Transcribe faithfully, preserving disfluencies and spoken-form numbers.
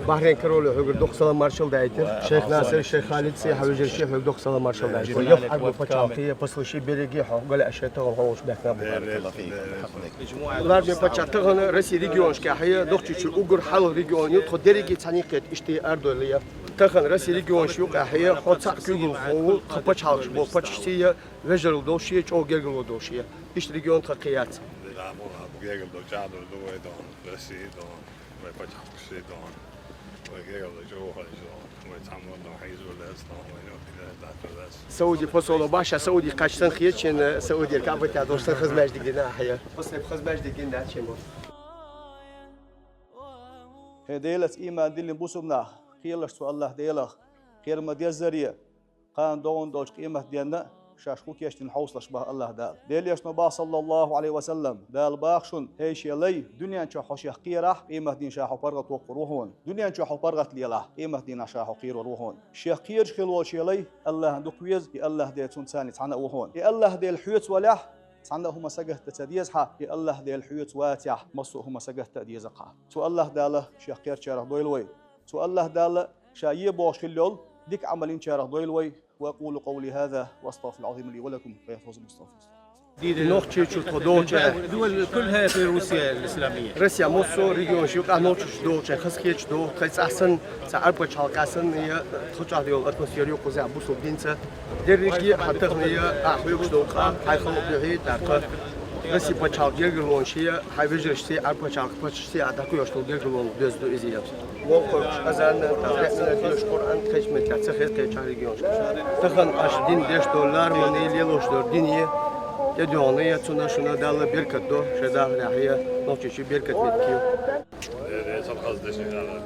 Бахрейн король хьогар дукха салам маршал дайтар. Шейх Насир, шейх Халид, ци хьавижар ши хьогар дукха салам маршал дайтар. Йоф арбу пачалхи, послуши береги хьо, гали ашетагал хьош бехна. Ларме пача тахан Россия регионшка хья, дохчичу угар хьал регион ю, тхо дереги цани кет ишти ардолия. Тахан Россия регионш ю къахья, хьо цаъ кугул хову, тха пачалхш бо пачшия, вежарл долшия, чо гергало долшия. Ишт регион тха кияц. Динамуха гегал до чаду дуе дон, Россия дон, вай пачхакши дон, вай гегал до чохалиш дон, вай цамон дон, хизур дес дон, вай нокилес дату дес. Сауди посоло баша, Сауди качсан хиечен, Сауди кабатя дошсан хазмаш дигина хая. После хазмаш дигина чему. Хе делац иман дилин бусумнах, хелаш цу Аллах Делах, хер ма деззаре, кхана догӀун долчу къематденна шаьш хӀун кечдина хьовсалаш баха Аллаха Дала. Делера ма баха, саллаллаху Ӏалайхи ва саллам, Дала баха шуна, хӀей шен лай, дуьнен чохь хьо шех кхерахь, къематдийна ша хьо паргӀат воккхур ву хьуна. Дуьнен чохь хьо паргӀат лелахь, къематдийна ша хьо кхерор ву хьуна. Шех кхераш хила волу шен лай, Аллахна дукха веза, и Аллаха Дела цунна царна цхьаьна а ву хьуна. И Аллаха Дела хьоьца валахь, цхьаьна а хӀума сагатта ца деза хьан, и Аллаха Дела хьоьца вацахь, массо а хӀума сагатта а деза хьан. Цу Аллаха Дала шех кхерчарах дойла вай. Цу Аллаха Дала ша е бохуш хила йолу дика Ӏамал йинчарах дойла вай. وأقول قولي هذا وأستغفر العظيم لي ولكم ويحفظ المستغفر. Нохчийчу тхо долча. الدول كلها في روسيا الإسلامية. Россия массо а регионаш юкъа нохчийчу долча хазахеташ до, тхай цӀахь санна, цхьа Ӏарбачхьал къаьсан, я тхо чӀагӀда йолу атмосфера юкъа кхузахь бусул динца. Дерриге а хьан тахана я а хьоьгуш долу къа, хьай халкъ дуьхьий, тӀаккха Россия пачхьалкх гергарлонаш я, хьай вежаршций, Ӏарбачхьалкх паччашций а дӀакхоьхьуш долу гергарлонаш беза ду иза я. Вовхойкхуш азанна, тӀаккха веана доьшуш Къуръан кхечу меттехь ца хеза кхечахь регионашкахь. Тахана аша дин деш долу лараманна лелош долу дине тӀедоьгӀна я, цунна шуна Далла беркат до, шайн дахарехь я, нохчийчу беркат меттиг ю. Дера, я сан хаза дешна хьала.